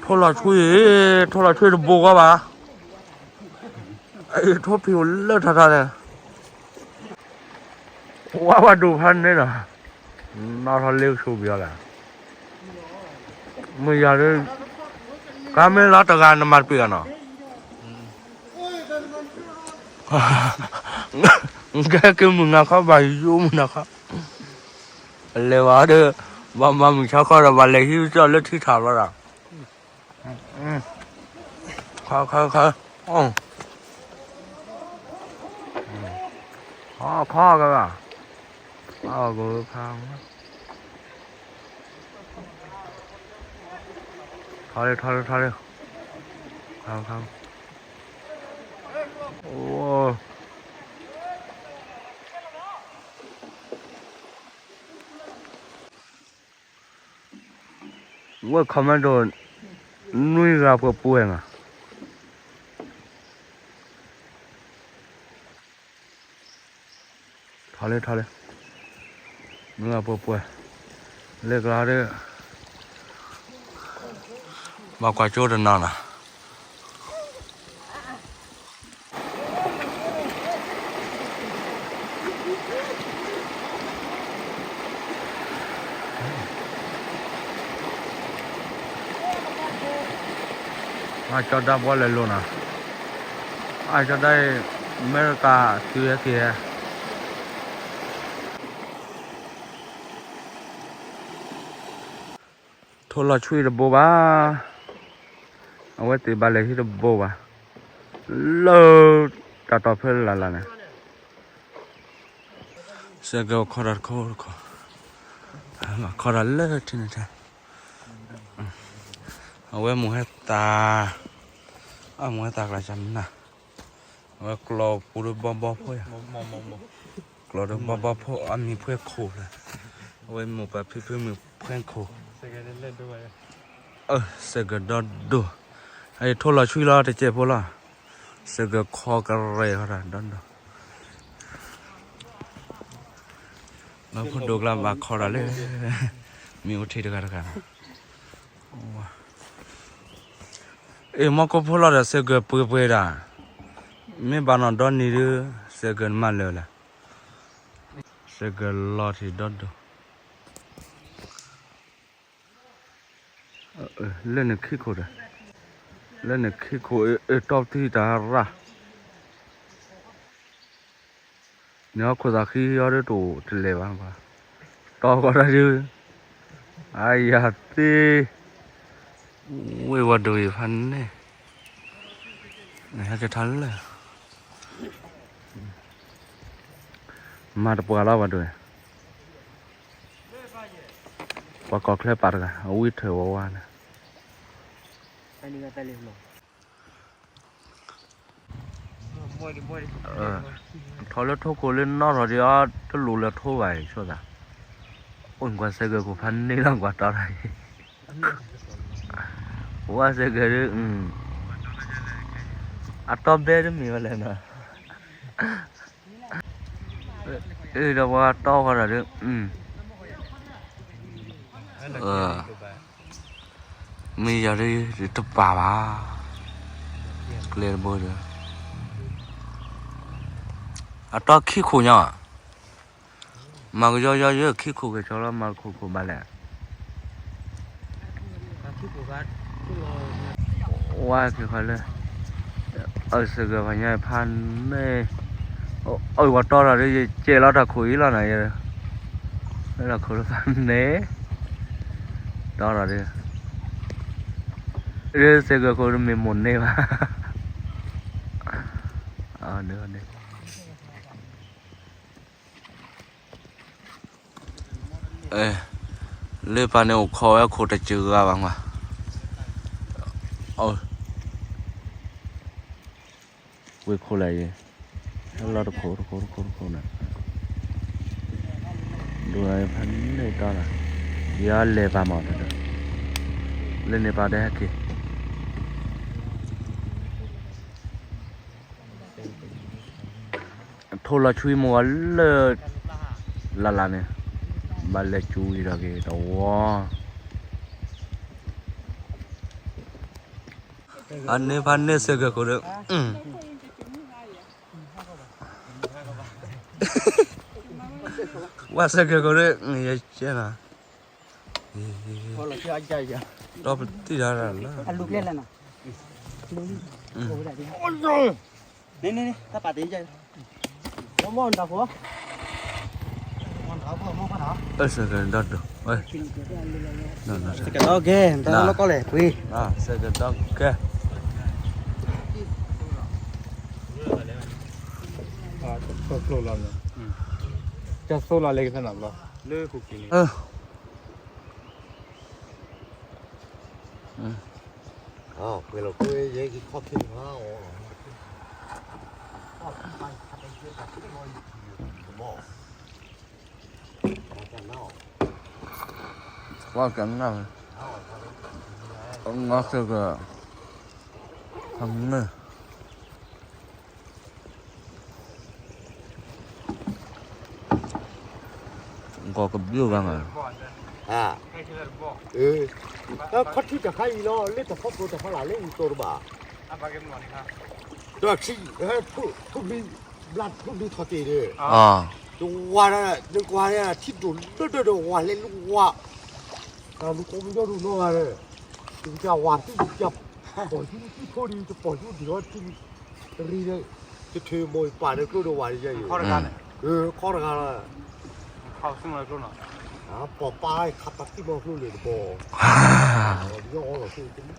ထိၣ်လီၤဆှံ, ထိၣ်လီၤဆှံတဘိကွၢ်ဘၣ်, ထိၣ်ဖံးအိၣ်လၢထးထးန့ၣ်, ဝါဝါဒိၣ်ဖးန့ၣ်ဒီး, နီၣ်ထီၣ်လ့ကဆိးပယီၤလဲၣ်, မုၢ်ယၤဒ်, ကါမ့ၢ်လီၤတဂၤနမၤတပှဲၤဂၤနီၤ, ကဲက့ၤမုၢ်နၤခီဘၣ်ယိမုၢ်နၤခီ, လဲၤဝဲဒီး, ဘၣ်မၤမုၢ်ဆါခီဒီး ဘၣ်လဲၤဟံးကၠီၣ်လၢထံထးလီၤဒီး, ခီခီခီ, ခီခီကဘၣ်, ခီလၢထီလၢထီလၢ, ခီခီ, အိၣ် ဝဲ commando နွံဂၤပှဲၤပှဲၤမး, ထီလၢထီလၢ, နွံဂၤပှဲၤပှဲၤ, လၢကျါဒီး, ဘၣ်ကွၢ်ကၠိတနီၤနီၤ အကၠီဒါဘှီလဲၤလိၤနီၤ, အကၠီဒါအံၤ အမဲရကၤသုးဟဲက့ၤဟဲ, ထိၣ်လီၤဆှံတဘိဘၣ်, အဝဲသ့ၣ်ဘၣ်လဲၤဟံးတဘိဘၣ်, လၢတၢ်တီၢ်ဖဲလၢ်လၢ်န့ၣ် စဲးကၢၤခီတၢ်တခီတခီ, ခီတၢ်လၢထံန့ၣ်ထဲ, အဝဲမိၢ်ဟဲသၣ်, အမိၢ်ဟဲသၣ်ကျါစၢ်မနၤ, အဝဲကျီပူၤဒီးဘီဘီဖိယၤ, ကျီဒီးဘီဘီဖိ အမံၤဖှဲခိၣ်လၢ, အဝဲမိၢ်ပၢ်ဖံဖုမုၣ်ဖှဲခိၣ်, စဲးကၢၤဒီဒိၣ်, အထိၣ်လီၤဆှံလီၤတစဲးဖိလီၤ, စဲးကၢၤခီကရဲၣ်ဃီတၢ်ဒီဒိၣ် လီၤဖိဒိၣ်ကျါဘၣ်ခီတၢ်လၢ မ့ၢ်အိၣ်ထံးတဂၤတဂၤ, အ့ၣ် မီၢ်ကိၢ်ဖိလီၤဒီး စဲးကၢၤပှဲၤပှဲၤဒၣ်, မ့ၢ်ဘၣ်နီၢ်ဒီနံၤဒုး စဲးကၢၤနမၤလၢာ်လဲၣ်, စဲးကၢၤလီၤထံးဒီဒိၣ် လၢနခံခိၣ်ဒီး, လၢနခံခိၣ်အ့ၣ် တီပသံတၢ်ရၣ်, န့ၣ်ဟီခိၣ်သးဃံအီၤဒ်တအိၣ်တလဲၤဘၣ်, တီဃီတၢ်ဒုး, အယၤသ့, ဝ့ၢ်ဝီၤဒိၣ်အံၤဖးန့ၣ်, နဟဲက့ၤထီၣ်လၢ မၤတပှၢ်လီၤဘၣ်ဒိၣ်, ပှၤကီၢ်ချၢပာ်တဂၤ အဝံထၢၣ်ဝဲဝါန့ၣ်, ထီၣ်လၢထိၣ်ခိၣ်လၢနီၢ်ထီၣ်ဒံးအီၤ တလိၣ်လၢထိၣ်ဘၣ်အံၤဆိသး, အိၣ်ကွၢ်စဲးကၢၤခိၣ်ဖးန့ၢ်လီၤကွၢ်တီတၢ်အံၤ, ဝါစဲးကၢၤဒုး, အတီဘဲတမ့ၢ်ဝဲလဲၣ်နီၤ အ့ၣ် ဒီးပှၤတီဃီတၢ်ဒုး, မ့ၢ်ယၤဒုးတပာ်ဘၣ်, ကျဲတဘိဒီး, အတီခံခိၣ်ညါ, မၤကယီယီယခံခိၣ်ကဆီလီၤ မၤခိၣ်ခိၣ်ဘၣ်လဲၣ် ဝါက့ၤဃီလၢ အၢစ့ၢ်ကီးပှၤညါဖးန့ၣ်, အၢပှၤတီထီၣ်ဒီး ယကဲလီၤတၢ်ခိၣ်အံၤလီၤနၤ, လၢတၢ်ခိၣ်လၢဖးန့ၣ်, တီထီၣ်ဒီး စ့ၢ်ကီးခိၣ်တမ့ၢ်မိၢ်န့ၢ်ဘၣ်, လၢပၢ်န့ၣ်အိၣ်ခိးဝဲခိၣ်တစှၤဂၤဘၣ်ကွၢ်, ဝ့ၢ်ခိၣ်လၢအံၤ, ဟဲလီၤတခိၣ်တခိၣ်တခိၣ်တခိၣ်န့ၣ်, ဒိၣ်ဖးန့ၢ်တီလီၤ, ယလဲၤပာ်မၤတၢ်ဒီး, လၢန့ၣ်ပာ်ဒီးဟဲက့ၤ ထိၣ်လီၤဆွံမိၢ်အီၤလၢ လၢ်လၢ်န့ၣ်, ဘၣ်လဲၤစူၤဝံၤဒီးက့ၤတဝီ, အန့ၣ်ဖးန့ၢ်စဲးကဲးခိၣ်ဒီး, ဝါစဲးကဲးခိၣ်ဒီး, ယကဲနၤ, ဒီပတံၢ်ဒၣ်လၢ, အစဲးကဲးဒီးဒိၣ်, စဲးကဲးဒီးကဲ, တၢ်သိၣ်လီၤလၢကဖဲနၤဘျီ, လၢခိၣ်က့ၤန့ၣ်, ကွၢ်ကနၣ်, ငါစဲးကဲး, မ့ၢ် ဂီၤကဘျိၣ်ဘၣ်မး, ခီၣ်ထံးတခါအံၤလီၤ လၢတၢ်ဖီခိၣ်တၢ်ဖီလာ်လၢအံၤတိၢ်တဘၣ်, ဒီးခံ, ထူၣ်ဘျံ, ဘျၣ်ထူၣ်ဘျံထီၣ်တ့ၢ်ဒီး, တဝၤဒီး နကွၢ်ထံဒိၣ်လၢဒၢဒီးဝၤလဲၤလူဝၤ, တၢ်လူၤကိးမုၢ်ဒီဒူၣ်နီၢ်ဂၤဒီး, တကဝၤသံ, ပိာ်ယူၤသံဖိဒံး တပိာ်ယူၤဒံးအီၤထံ, တရံးဒီး, တထၢၣ်မိၢ်ပာ်ဒီးကျိဒီးဝၤယဲအံၤ, ခီတဂၤလီၤ, ပိာ်ပာ်ခးပာ်သံမီၤကျိလၢတဘီ, ယအီလီၤ